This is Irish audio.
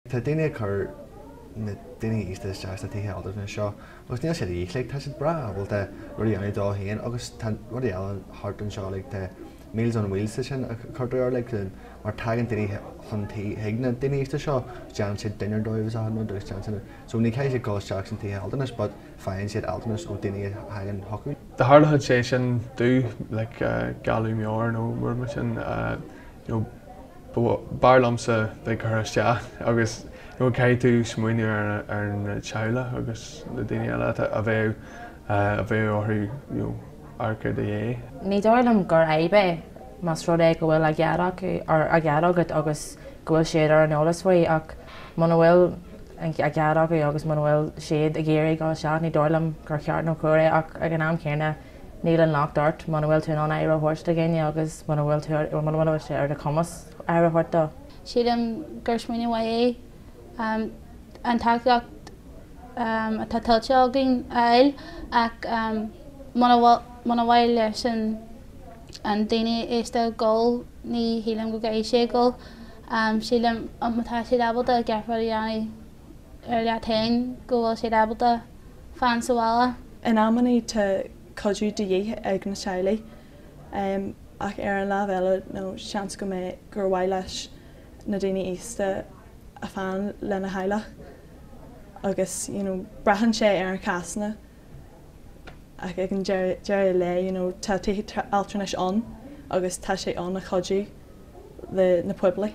Tá daoine ag cur na daoine aosta isteach sna tithe altranais seo agus níl sé de dhíth, like tá siad breá ábalta rudaí a dhéanamh dóibh féin agus tá rudaí eile thart anseo like tá Meals on Wheels tá sin a cuirtear ar like mar tagann daoine chun tí chuig na daoine aosta seo déanann siad dinnéar dóibh is achan rud agus déanann siad so ní caithfidh siad dul isteach sna tithe altranais but faigheann siad altranais ó daoine a thagann chucu. Tharlódh sé sin domh like galú meabhair nó rud mar sin you know B'fhearr liomsa bheith curtha isteach agus you know caithfidh tú smaoineamh ar ar na teaghlaigh agus na daoine eile atá a bheadh a bheadh orthu you know amharc ar do dhiaidh. Ní dóigh liom gur fhadhb é más rud é go bhfuil a gcead acu or a gcead agat agus go bhfuil siad ar an eolas faoi ach muna bhfuil a gcead acu agus muna bhfuil siad ag iarraidh dul isteach ní dóigh liom gur ceart nó cóir é ach ag an am céanna Níl an locht ort muna bhfuil tú in ann aire a thabhairt do dhuine agus muna bhfuil tú, muna bhfuil sé ar do chumas aire a thabhairt dó. Sílim gur smaoineamh mhaith é an tacaíocht atá tuillte againn a fháil ach muna muna mhaith leis an daoine aosta dul ní shílim go gcaithfidh siad dul. Sílim má tá siad ábalta gach rud a dhéanamh ar leat féin go bhfuil siad ábalta fan sa bhaile. In amannaí tá cuidiú de dhíth ag na teaghlaigh ach ar an lámh eile nó seans go mbeidh gur mhaith leis na daoine aosta a fan lena theaghlach agus you know braitheann sé ar an chásanna ach ag an deireadh lae you know tá tithe altranais ann agus tá sé ann a chuidiú le na poiblí.